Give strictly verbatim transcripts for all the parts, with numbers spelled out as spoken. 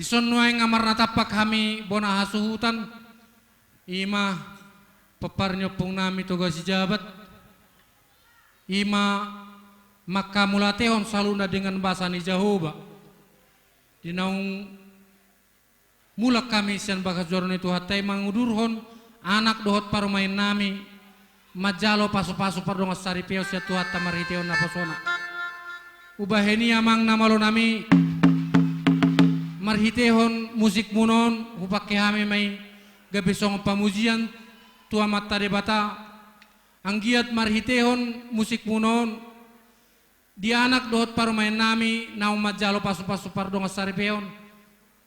Dison nuaeng amang na tampak hami bona hasuhutan, i ma pomparan ni ompung nami Toga Sijabat, i ma manghamauliatehon saluhutna denggan basa ni Jahowa. Di naung mulak hami sian bagas joro ni Tuhanta i mangudurhon anak dohot parumaen nami manjalo pasupasu pardongansaripeon sian Tuhanta marhitehon naposona. Umbahen i amang na malo nami, marhitehon musikmuna on hupangke hami ma i gabe songon pamujian tu Amanta Debata. Anggiat marhitehon musikmuna on, di anak dohot parumaen nami naung manjalo pasupasu pardongansaripeon,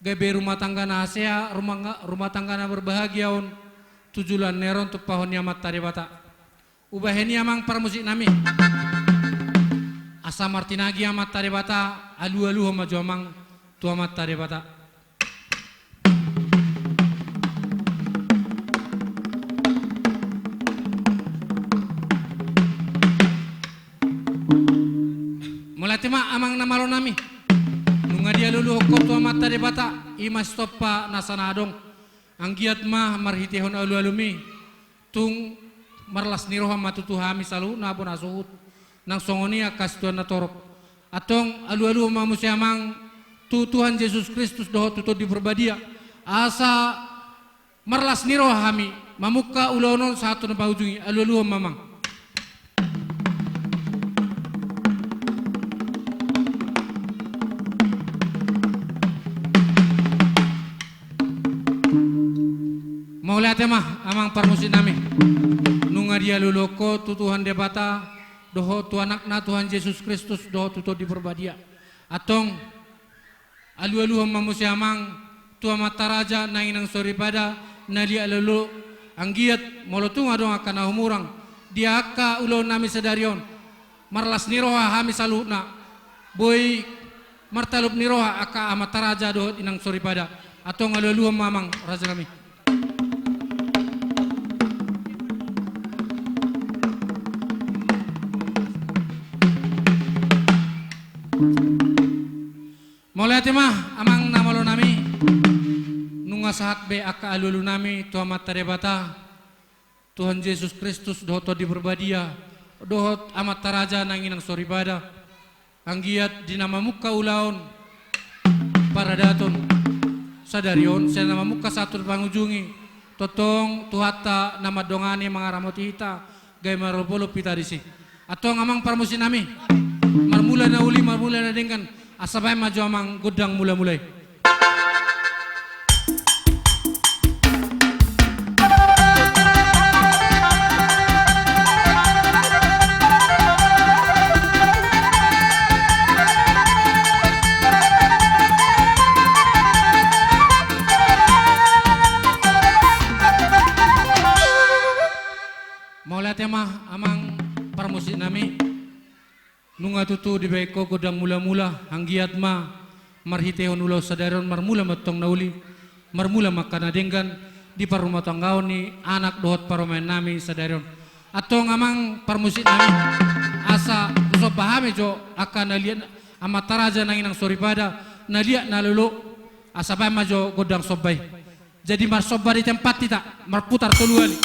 gabe rumah tangga na hasea, rumah, rumah tangga na berbahagia on tu joloan ni ari on tumpahon ni Amanta Debata. Umbahen i amang parmusik nami, asa martinangi Amanta Debata, alualuhon ma jo amang tu Amanta Debata. Mauliate ma amang na malo nami. Nunga dialualuhon ho tu Amanta Debata, i ma sitompa nasa na adong. Anggiat ma marhitehon alualumi, tung marlas ni roha ma tutu hami saluhutna bona suhut, nang songon i angka situan na torop. Antong alualuhon ma muse amang tu Tuhan Jesus Kristus dohot tu Tondi Parbadia, asa marlas ni roha hami mamungka ulaon on sahat tu na paujungi. Alualuhon ma amang. Mauliate ma amang parmusik nami. Nunga dialualuhon ho tu Tuhan Debata dohot tu Anakna Tuhan Jesus Kristus dohot tu Tondi Parbadia. Antong alualuhon ma muse amang tu Amanta Raja Nang Inang Soripada na liat na lolo. Anggiat molo tung adong angka na humurang di angka ulaon nami sadari on, marlas ni roha hami saluhutna, boi martalup ni roha angka Amanta Raja dohot Inang Soripada. Antong alualuhon ma amang raja nami. Mauliate ma amang na malo nami. Nunga sahat be angka alualu nami tu Amanta Debata, Tuhan Jesus Kristus dohot Tondi Parbadia, dohot Amanta Raja Nang Inang Soripada. Anggiat di na mamungka ulaon paradaton sadari on, sian na mamungka sahat tu na pangujungi, tongtong Tuhanta na mandongani mangaramoti hita, gabe marolopolop hita disi. Antong amang parmusik nami, marmula na uli, marmula na denggan, asa baen ma jo amang gondang mulamula i. Mauliate ma amang parmusik nami. Nunga tutu dibaen ho gondang mulamula, anggiat ma marhitehon ulaon sadari on marmula ma tongtong na uli, marmula ma angka na denggan di parrumatanggaon ni anak dohot parumaen nami sadari on. Antong amang parmusik nami, asa husomba hami jo angka na liat, Amanta Raja Nang Inang Soripada na liat na lolo, asa baen ma jo gondang somba i. Jadi marsomba di tempat hita, marputar tolu hali.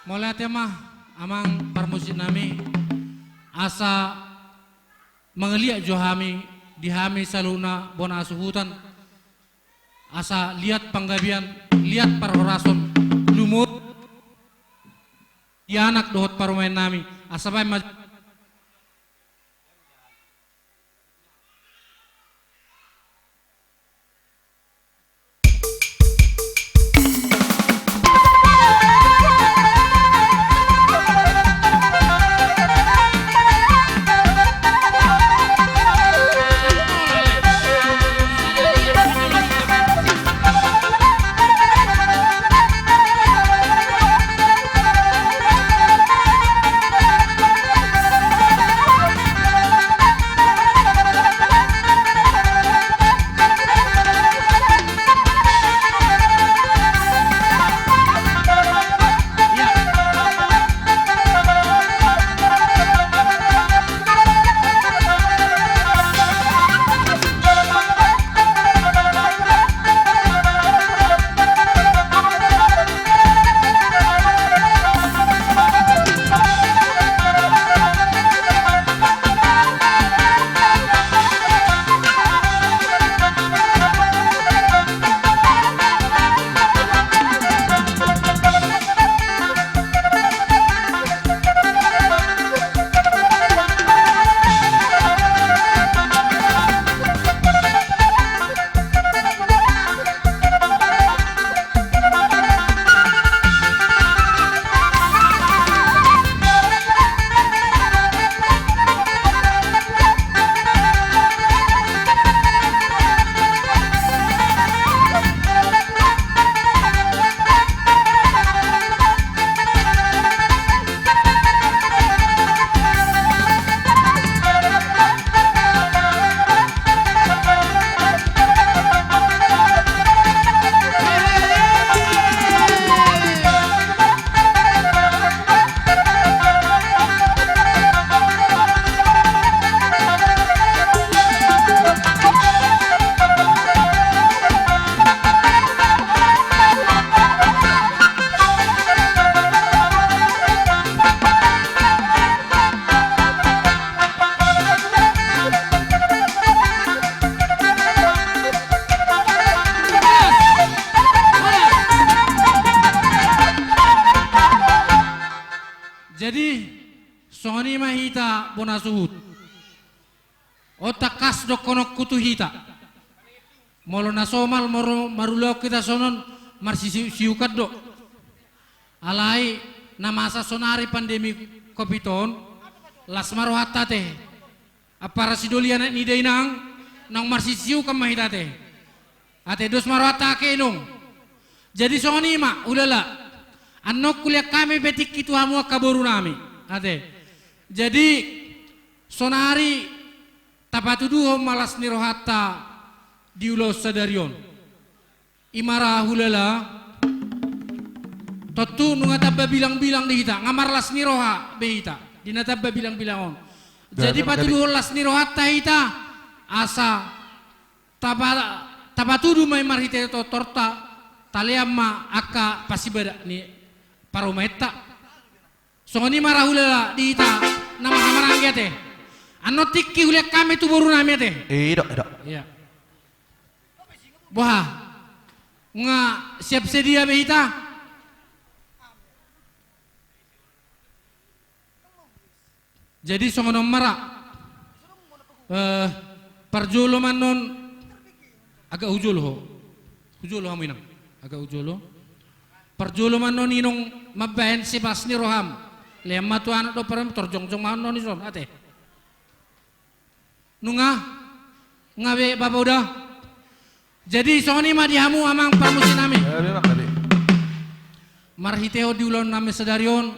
Mauliate ma amang parmusik nami, asa mangaliat jo hami, di hami saluhutna bona hasuhutan, asa liat panggabean, liat parhorason, lumut di anak dohot parumaen nami. Asa baen ma. Jadi, songon i ma hita bona suhut. On tangkas dohononku tu hita. Molo na somal molo marulaon hita songon on marsisiukan do. Alai na masa sonari pandemi covid on, las ma rohanta ate. Ampara sidoli anak ni dainang, naung marsisiukan ma hita ate. Ate, dos ma rohanta ake inong. Jadi songon i ma, hulala. Annon hulean hami pe tingki tu hamu angka boru nami. Ate. Jadi, sonari tapatuduhon ma las ni rohanta di ulaon sadari on. I ma ra hulala, tontu nunga tamba bilangbilang di hita, nga marlas ni roha be hita di na tamba bilangbilang on. Jadi patuduhon las ni rohanta hita, asa tapa-, tapatudu ma i marhite tortorta, talean ma angka pasibadak ni parumaenta. Songon i ma ra hulala di hita na marhahamaranggi ate. Annon tingki hulean hami tu boru nami ate. Ido, ido. Iya. Boha? Nga siap sedia be hita? Jadi songon on ma ra. Eh, parjolo ma annon, agak hujolo ho. Hujolo hamu inang. Agak hujolo. Parjolo ma annon inong mambahen sipas ni roham. Lean ma tu anak dohot parumaen, tor jongjong ma annon dison ate. Nunga, nga be bapa uda. Jadi songon i ma di hamu amang parmusik nami. Marhitehon di ulaon nami sadari on,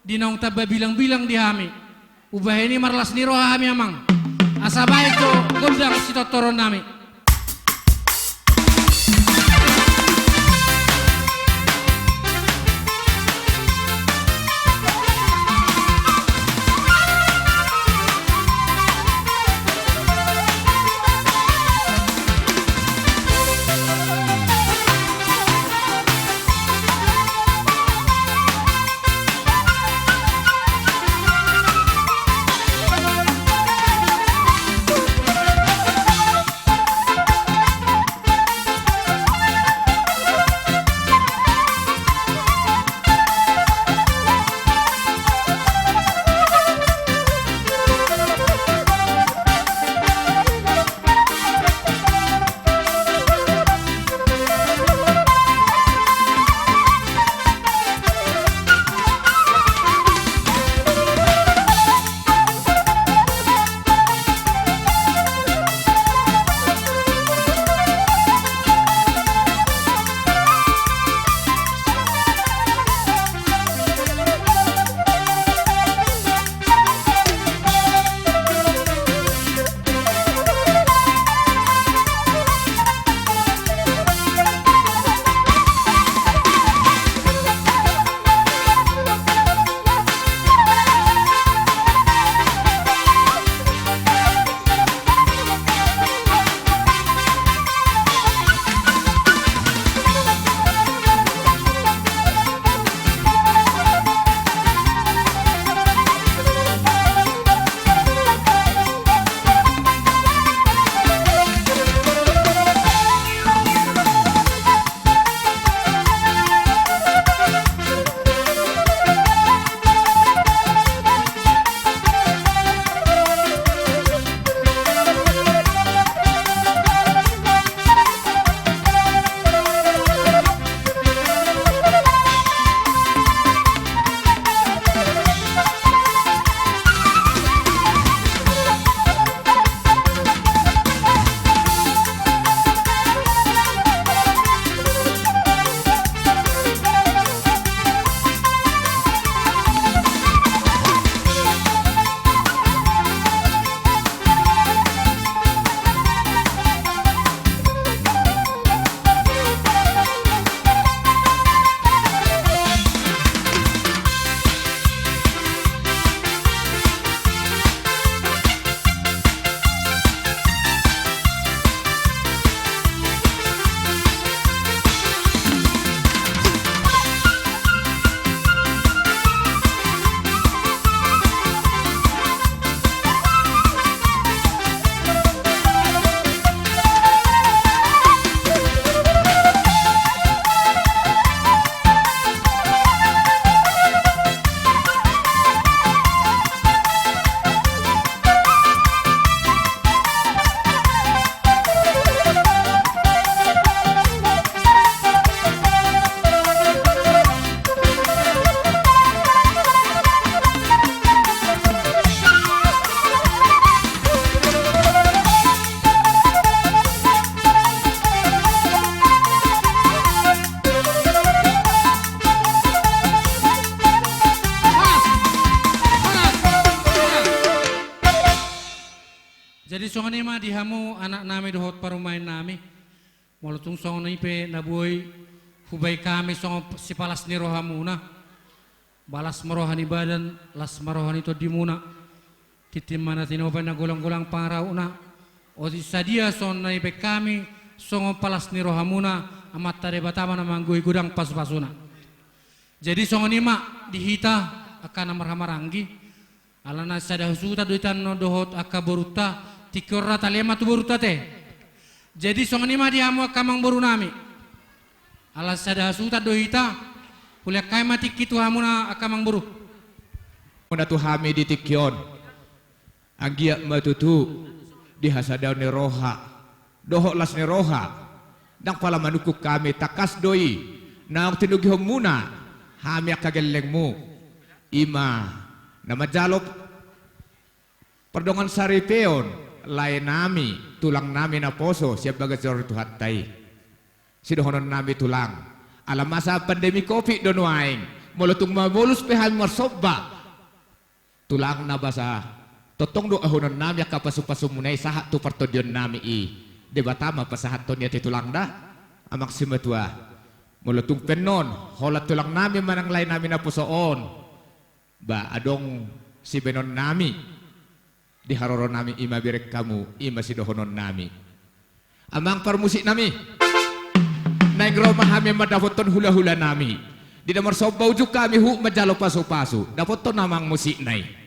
di naung tamba bilangbilang di hami. Hubahen i marlas ni roha hami amang. Asa bahen jo gondang sitortoron nami. Songon i ma di hamu anak nami dohot parumaen nami. Molo tung songon i pe na boi hubaen hami songon sipalas ni rohamuna. Balas ma roha ni badan, las ma roha ni tondimuna. Tintin ma na tinopa, na golang-golang pangarahutna. Otik sadia songon na dibaen hami songon palas ni rohamuna, Amanta Debata ma na manggohi godang pasu-pasuna. Jadi songon i ma di hita angka na marhahamaranggi. Ala na sada hasuhuton do hita annon dohot angka borunta, tingki on ra talia ma tu borunta te. Jadi songon i ma di hamu angka amangboru nami. Ala sada hasuhuton do hita, hulehon hami ma tingki tu hamuna angka amangboru. Muna tu hami di tingki on. Anggiat ma tutu di hasadaon ni roha dohot las ni roha, ndang pola manungkun hami, tangkas do i naung tinogihonmuna hami angka gellengmu. I ma na manjalo pardongan saripeon lae nami, tulang nami naposo sian bagas joro ni Tuhanta i. Sidohonon nami tulang, ala masa pandemi covid do nuaeng, molo tung mamolus pe hami marsomba, tulang na basa tongtong do ahonon nami angka pasu-pasumuna i sahat tu partondion nami i. Debata ma pasahathon ia te tulang da. Amang simatua, molo tung pe annon holan tulang nami manang lae nami naposo on, ba adong sibaenon nami di haroro nami, i ma bereng hamu, i ma sidohonon nami. Amang parmusik nami, naeng ro ma hami mandapothon hula-hula nami. Di na marsomba ujung hami huhut manjalo pasu-pasu, dapothon amang musikna i.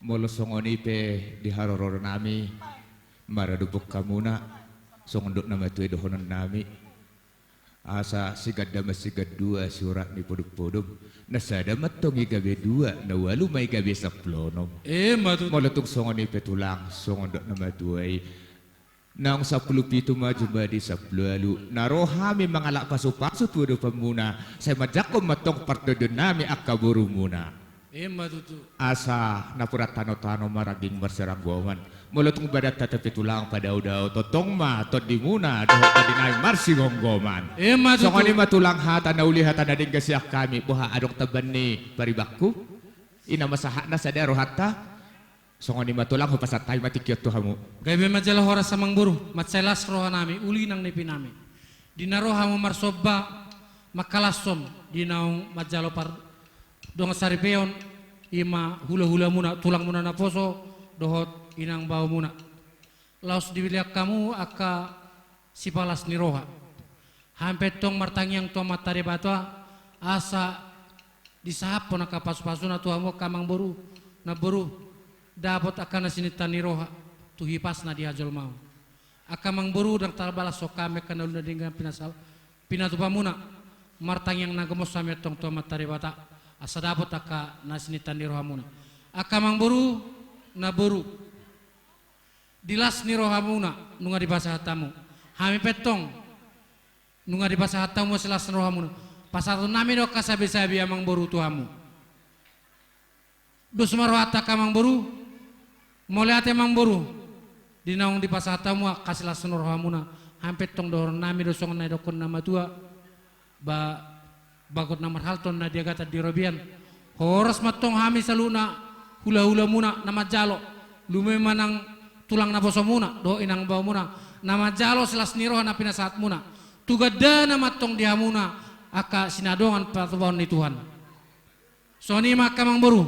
Molo songon i pe di haroro nami, maradophon hamuna, songon dok na matua i dohonon nami. Asa siganda ma sigandua siurat ni podom-podom, na sada ma tong i gabe dua, na ualu ma i gabe sampulu onom. Emma tutu. Molo tung songon i pe tulang, songon dok na matua i. Naung sampulu pitu ma jumadi sampulu ualu, na ro hami mangalap pasu-pasu tu adopanmuna, sai manjangkon ma tong partondion nami angka borumuna. Emma tutu. Asa napuran tano-tano ma rangging marsiranggoman. Molo tung badanta pe tulang padao-dao, tongtong ma tondimuna dohot tondi nami marsigomgoman. Emma tutu. Songon i ma tulang hata na uli hata na denggan sian hami, boha adong tamban ni paribanku? I nama sahatna sada rohanta. Songon i ma tulang, hupasahat hami ma tingki on tu hamu. Gabe ma jala horas amangboru, mansai las roha nami, uli nang nipi nami. Di na ro hamu marsomba, mangkalashon, di naung manjalo pardongan saripeon, i ma hula-hulamuna, tulangmuna naposo, dohot inang baomuna. Laos dilean hamu angka sipalas ni roha. Hami pe tong martangiang tu Amanta Debata, asa disahaphon angka pasu-pasuna tu hamu angka amangboru, namboru, dapot angka na sininta ni roha, tu hipasna di hajolmaon. Angka amangboru, ndang tarbalas hami angka na uli na denggan pinasa-, pinatupamuna, martangiang na gomos hami tong tu Amanta Debata, asa dapot angka na sininta ni rohamuna. Angka amangboru, namboru, di las ni rohamuna, nunga dipasahat hamu. Hami pe tong, nunga dipasahat hamu silas ni rohamuna. Pasahaton nami do angka sabe-sabe amangboru tu hamu. Dos ma rohanta angka amangboru, mauliate amangboru. Di naung dipasahat hamu angka silas ni rohamuna. Hami pe tong dohonon nami do songon na nidokkon na matua. Ba-, bagot na marhalto na niagatan di robean. Horas ma tong hami saluhutna hula-hulamuna na manjalo. Lumobi ma nang tulang naposomuna, dohot inang baomuna. Na manjalo silas ni roha na pinasahatmuna. Tu gandana ma tong di hamuna, angka sinadongan patupaon ni Tuhan. Songon i ma angka amangboru,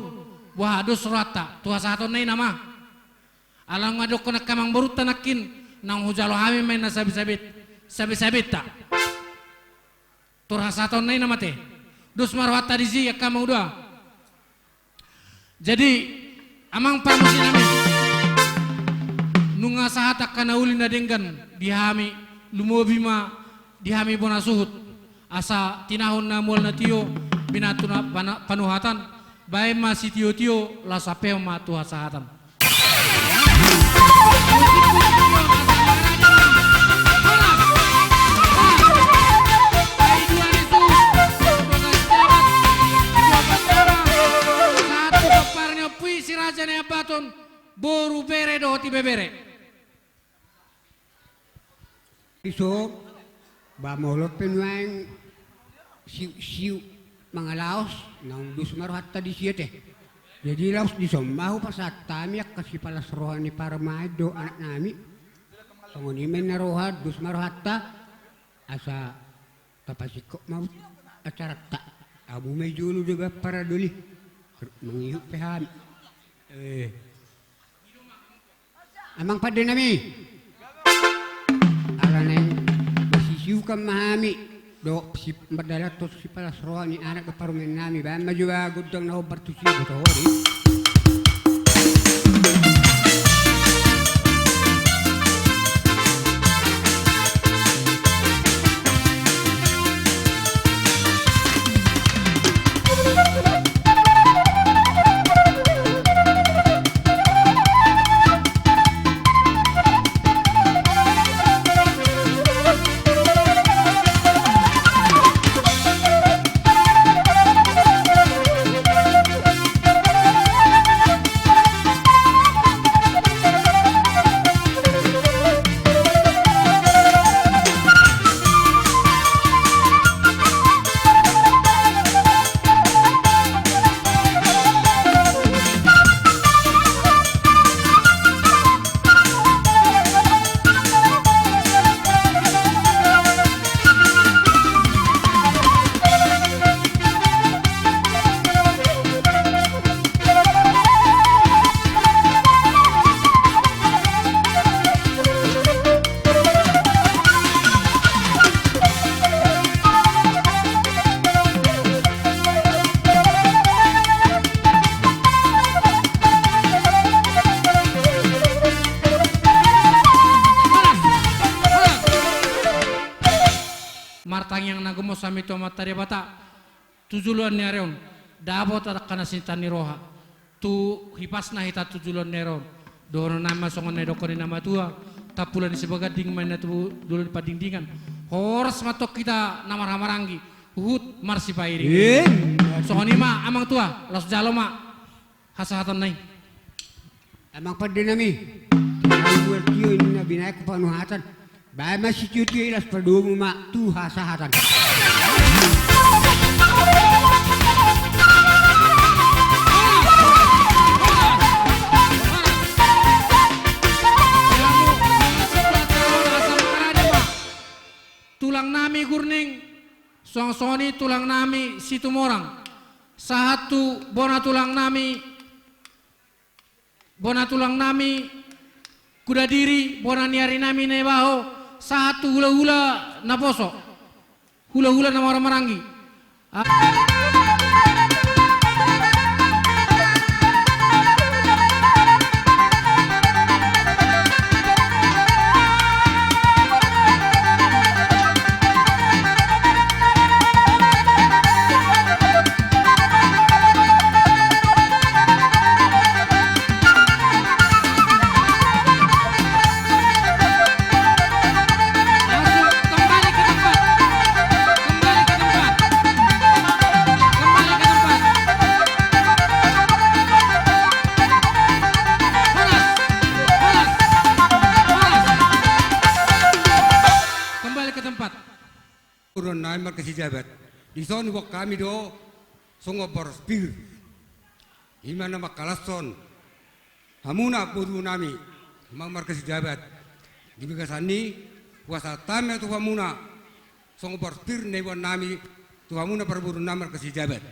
boha dos rohanta, tu hasahatan na i nama. Ala nunga didokkon angka amangborunta nangkin, naung hujalo hami ma inna sabe-sabet-, sabe-sabenta. Tor hasahatan na i nama te. Dos ma rohanta disi angka amang uda. Jadi, amang parmusiknami. Nunga sahat angka na uli na denggan di hami, lumobi ma di hami bona suhut. Asa tinahon na mual na tio, pinantu na pana-, panuhatan, baen ma sitio-tio, laos ampehon ma tu hasahatan. Boru, bere dohot ibebere. Iso, ba molo pe nuaeng siuk-siuk mangalaos, naung dos ma rohanta disi ate. Jadi laos dison ma hupasahat hami angka sipalas roha ni parumaen dohot anak nami. Songon i ma inna roha, dos ma rohanta, asa tapasingkop ma acaranta. Hamu ma i jolo do ba paradoli. Mangihut pe hami. Eh. Amang pande nami. Ala naeng masisiukan ma hami. Dohot si-, mardalan tu sipalas roha ni anak dohot parumaen nami. Baen ma jo ba gondang na hombar tusi boto hori. Tangiang na gomos hami tu Amanta Debata tu joloan ni ari on, dapot angka na sininta ni roha tu hipasna hita tu joloan ni ari on. Dohononnami ma songon na nidok ni na matua: Tampulon ni Sibaganding ma inna tu dolok ni Pandingdingan. Horas ma antong hita na marhahamaranggi, huhut marsipairingiringan. Songon i ma amang tua, laos jalo ma hasahatonna i. Amang pande nami, tinggal dua tio inna binahen panuhatan. Baen ma sitiotio i laos padomu ma tu hasahatan. Tulang nami Gurning, songon i tulang nami Situmorang, sahat tu bona tulang nami bona tulang nami Kudadiri, bona ni ari nami Naibaho, sahat tu hulahula naposo, hulahula na marhahamaranggi. Kembali ke tempat. Boru nami marga Sijabat. Dison huboan hami do songon boras pir. I ma na mangkalashon hamuna boru nami, amang marga Sijabat. Di bagasan i hupasahat hami tu hamuna songon boras pir na huboan nami tu hamuna parboru nami marga Sijabat.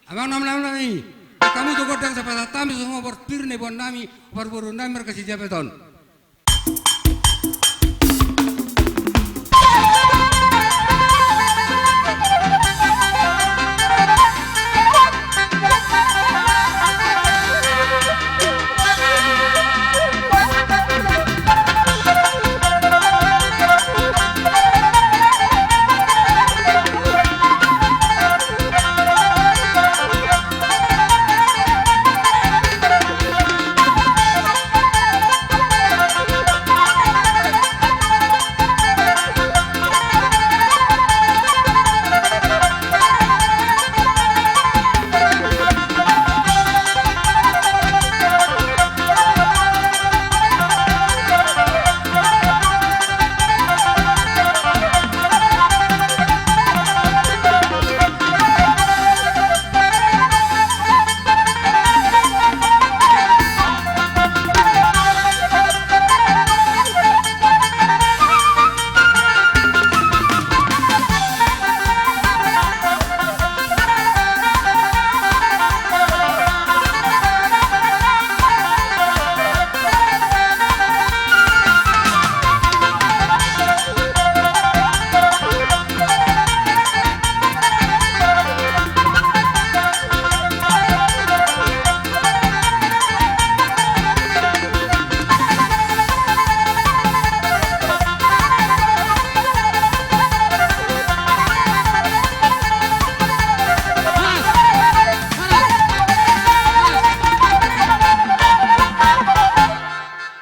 Amang nami nami, hami do gondang sipasahat hami songon boras pir na huboan nami parboru nami marga Sijabat on.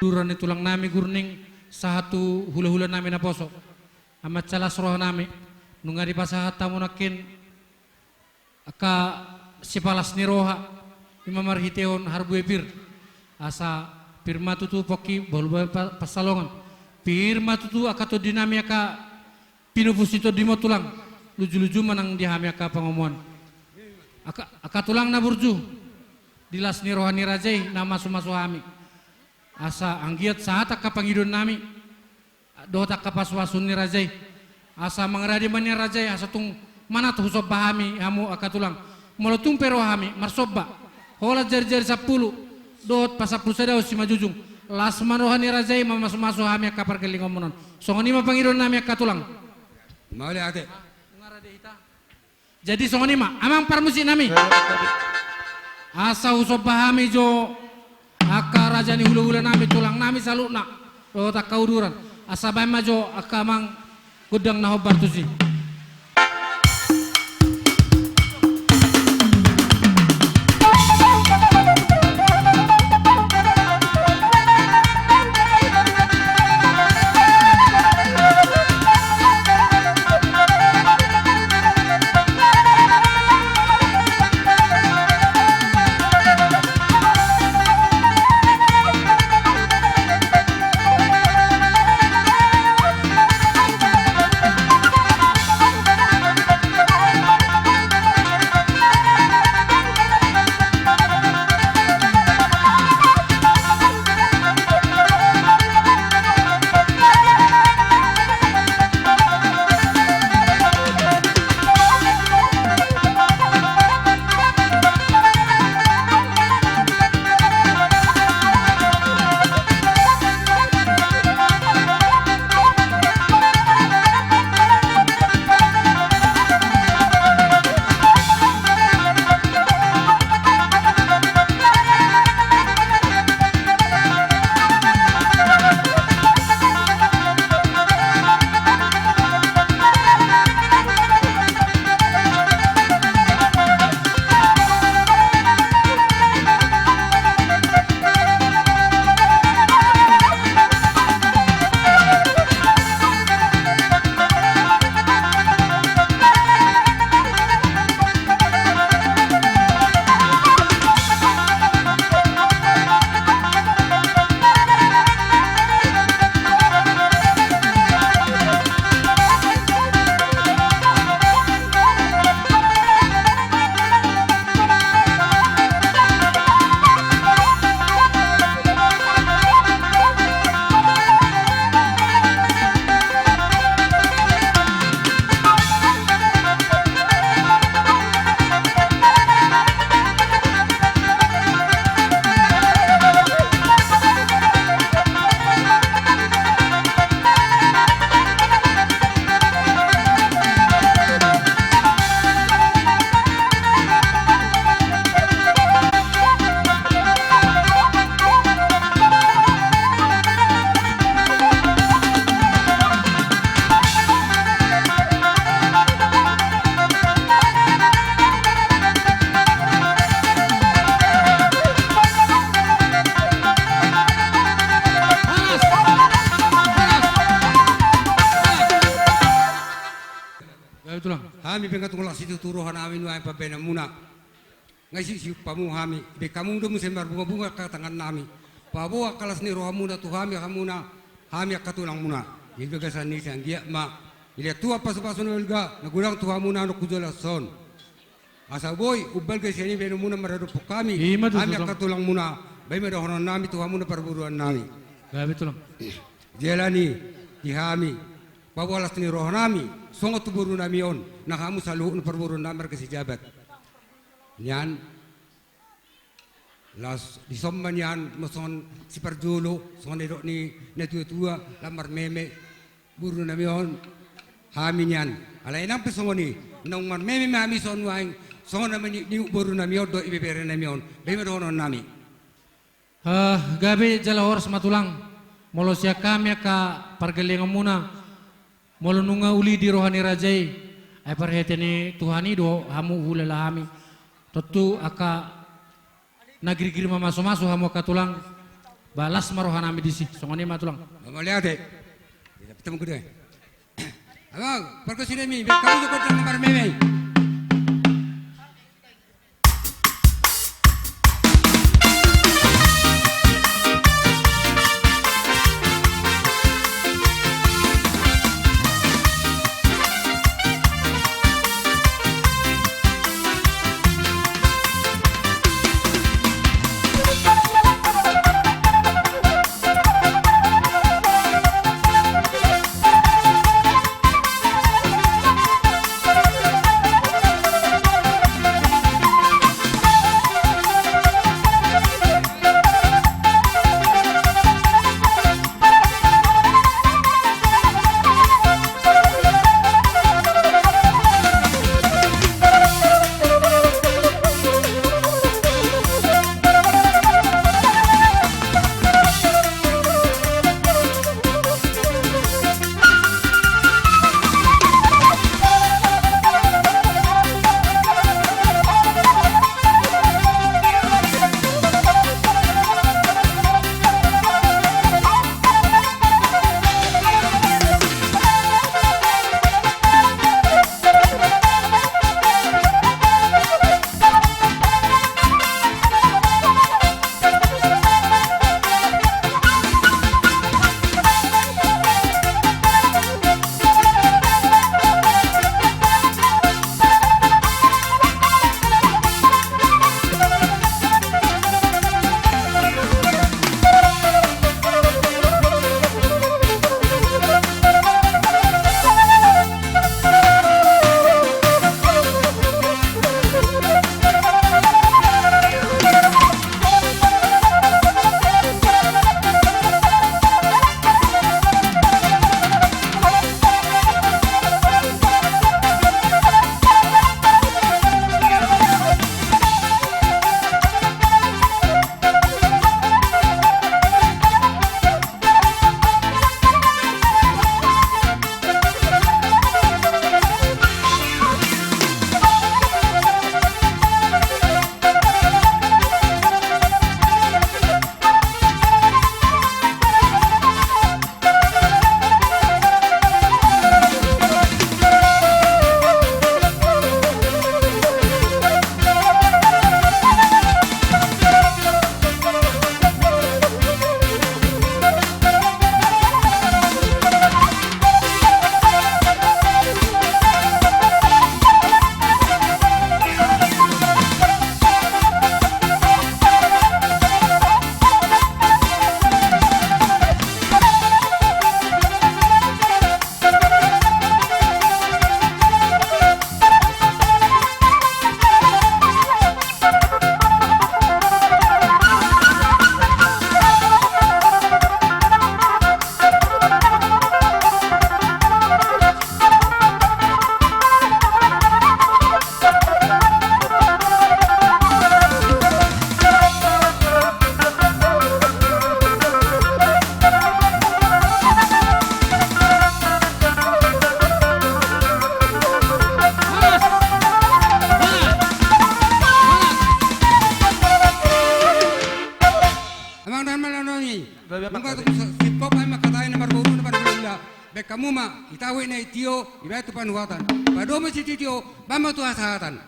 Hulahula ni tulang nami Gurning, sahat tu hulahula nami naposo. Amanta las roha nami, nunga dipasahat hamu nangkin angka sipalas ni roha, i ma marhitehon harbue pir. Asa pir ma tutu pongki, bahul bahen pa-, pansalongan. Pir ma tutu angka tondi nami angka pinupus ni tondimon tulang. Lujuluju ma nang di hami angka pangomoan. Angka, angka tulang na burju, di las ni roha ni raja i na mamasu-masu hami. Asa anggiat sahat angka pangidoan nami dohot angka pasupasu ni raja i. Asa mangarade ma nian raja i, asa tung manat husomba hami hamu angka tulang. Molo tung pe ro hami marsomba holan jari-jari sampulu dohot pasampulu sada on simanjujung, las ma roha ni raja i mamasu-masu hami angka pargellingonmon on. Songon i ma pangidoan nami angka tulang. Mauliate. Nunga rade hita. Jadi songon i ma, amang parmusik nami. Asa husomba hami jo angka raja ni hulahula nami, tulang nami saluhutna, dohot angka uduran. Asa baen ma jo angka amang gondang na hombar tusi. Hami pe nga tung las situtu roha nami nuaeng pambahenan muna. Nga isi siumpamuna hami, dibaen hamu do muse marbungabunga angka tangan nami. Paboa angka las ni roha muna tu hami, hamuna, hami angka tulang muna. Di bagasan ni sian dia ma. Dilehon Tuhan pasupasu na balga, na godang tu hamuna na hujalo son. Asa boi, umbalga sian i bahenon muna maradophon hami, hami angka tulang muna. Baen ma dohonon nami tu hamuna parboruon nami. Gabe tulang. Jala ni, di hami. Paboa las ni roha nami, songon tu boru nami on, na hamu saluhutna parboruon nami marga Sijabat. Nian, laos dison ma nian, songon siparjolo, songon didok ni natuatua, lam marmeme, boru nami on, hami nian. Alai nang pe songon i, naung marmeme ma hami songon nuaeng, songon nama ni, ni boru nami on, dohot ibebere nami on, baen ma dohonon nami. Hah, gabe jala horas ma tulang, molo sian hami angka pargellengon muna, molo nunga uli di roha ni raja i, ai parhite ni Tuhan i do hamu huhilala hami. Tontu angka na girgir mamasumasu hamu angka tulang, ba las ma roha nami disi, songon i ma tulang. Mauliate. Abang, pargonsi nami, baen hamu jo gondang na marmeme. Hamu ma, i tahu na i tio, ibaen tu panuhatan. Padomu sitio, baen ma tu hasahatan.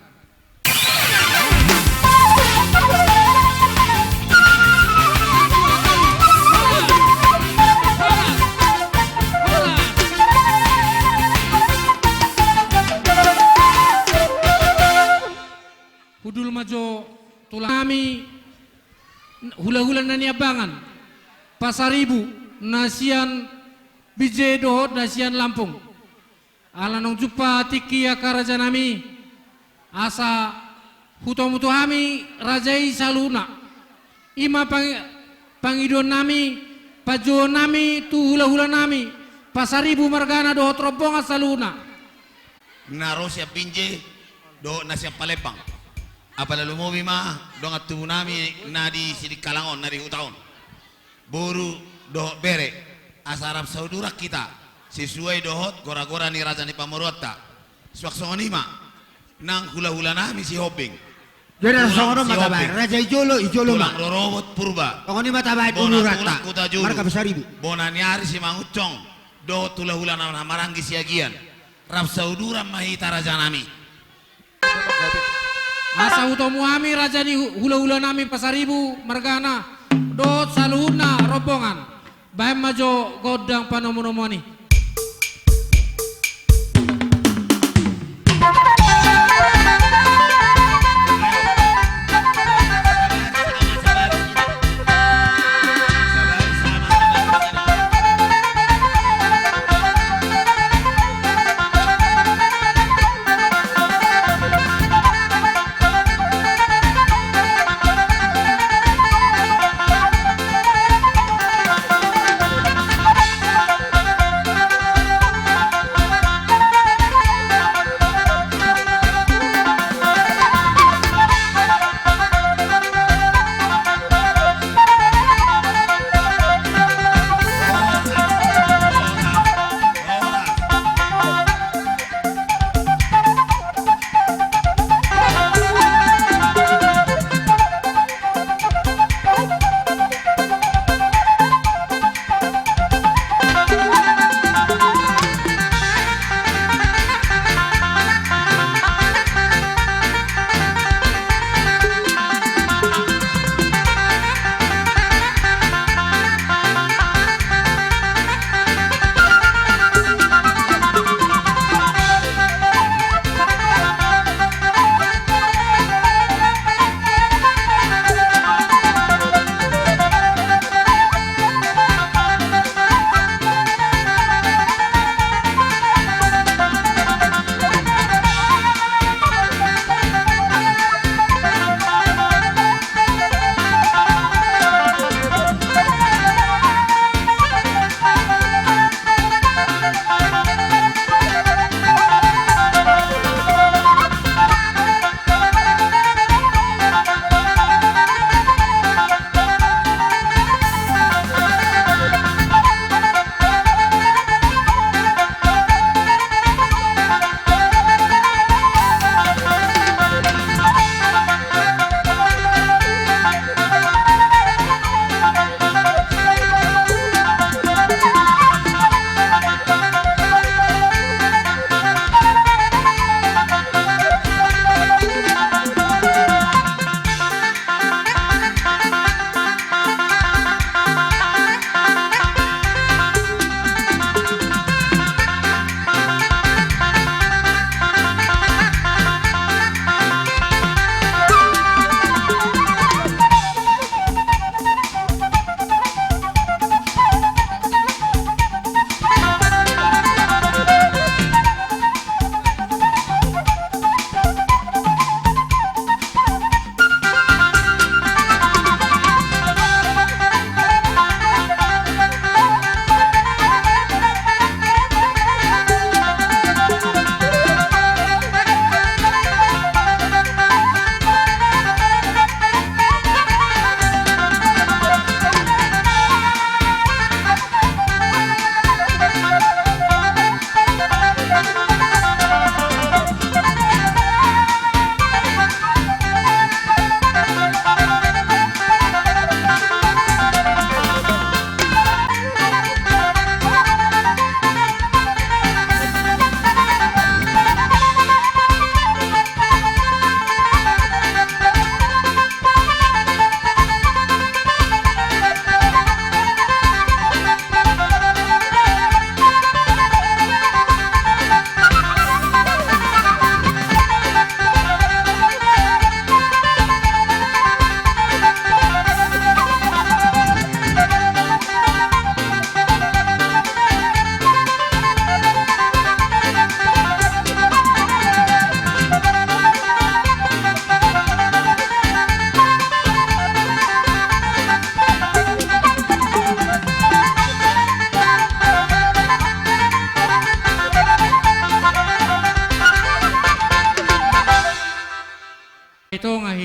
Hundul ma jo tulang nami, hulahula na niambangan Pasaribu, na sian Binjai dohot na sian Lampung. Ala naung jumpa tingki angka raja nami, asa hutomu tu hami raja i saluhutna. I ma pang-, pangidoan nami, panjouon nami tu hulahula nami, Pasaribu margana dohot rombongan saluhutna. Na ro sian Binjai dohot na sian Palembang. Apala lumobi ma dongan tubu nami na di Sidikalang on, na di huta on. Boru dohot bere, asa rap sauduran hita, sesuai dohot gora-gora ni raja ni pamoruonta. Suang songon i ma nang hulahula nami Sihombing. Jadi tulang songon on ma Sihombing, tabaen, raja i jolo, i jolo ma. Tulang rorobot Purba. Songon i ma tabaen. Bona uluranta, tulang Hutajulu, marga Pasaribu. Bona ni ari Simangunsong, dohot hulahula na maranggi Siagian. Rap sauduran ma hita raja nami. Asa hutomu hami raja ni hu-, hulahula nami Pasaribu margana dohot saluhutna rombongan. Baen ma jo gondang panomunomuan i.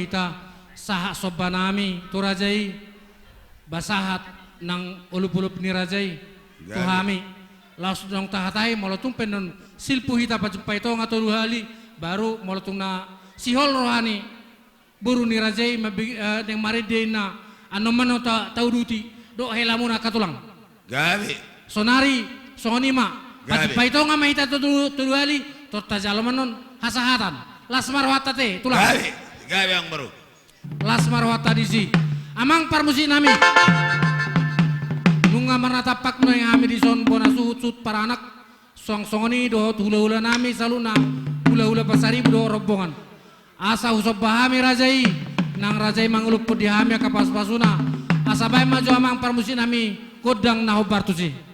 Hita sahat somba nami tu raja i, ba sahat nang olop-olop ni raja i tu hami. Laos naung tahatahi molo tung pe annon silpu hita pajumpang i tonga tolu hali, baru molo tung na sihol roha ni boru ni raja i, naeng marende ninna, annon ma annon tauduti dohot helamuna angka tulang. Gabe. Sonari songon i ma. Gabe. Pajumpang i tonga ma hita tolu hali, tor tajalo ma annon hasahatan. Las ma rohanta ate tulang. Gabe. Gabe amang boru. Las ma rohanta disi. Amang parmusik nami, nunga marnatampak nuaeng hami dison bona suhut-suhut paranak, suang songon i dohot hula-hula nami saluhutna, hula-hula Pasaribu dohot rombongan. Asa husomba hami raja i, nang raja i mangolophon di hami angka pasu-pasuna. Asa baen ma jo amang parmusik nami gondang na hombar tusi.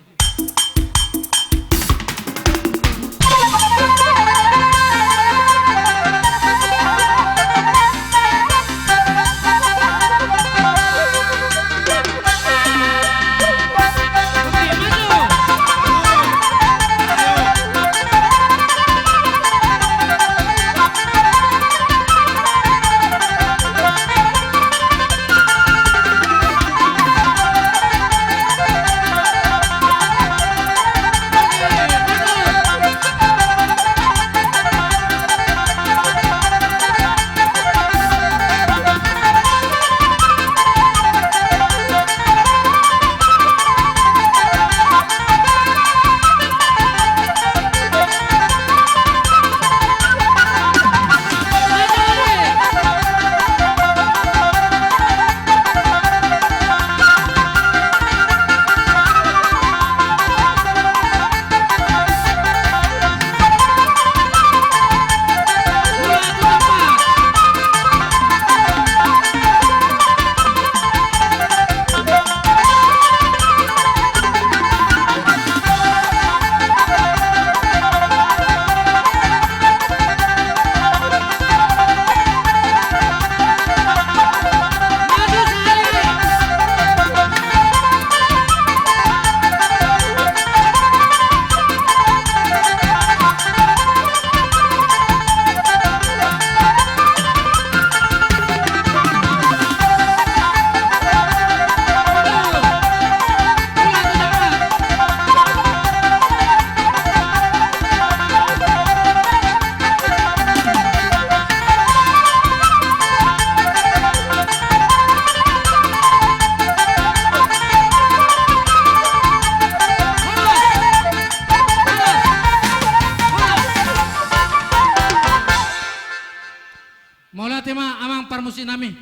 Mauliate ma amang parmusik nami.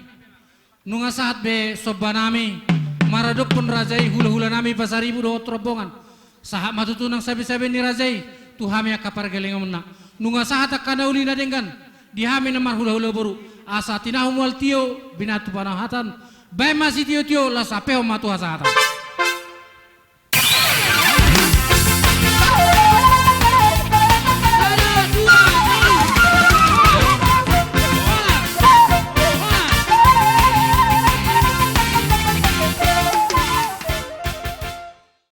Nunga sahat be somba nami maradophon raja i, hula-hula nami Pasaribu dohot rombongan. Sahat ma tutu nang sabe-sabe ni raja i tu hami angka pargellengonmuna. Nunga sahat angka na uli na denggan di hami na marhula-hula boru. Asa tinahu mual tio, binatu panahatan. Baen ma sitio-tio, laos ampehon ma tu hasahatan.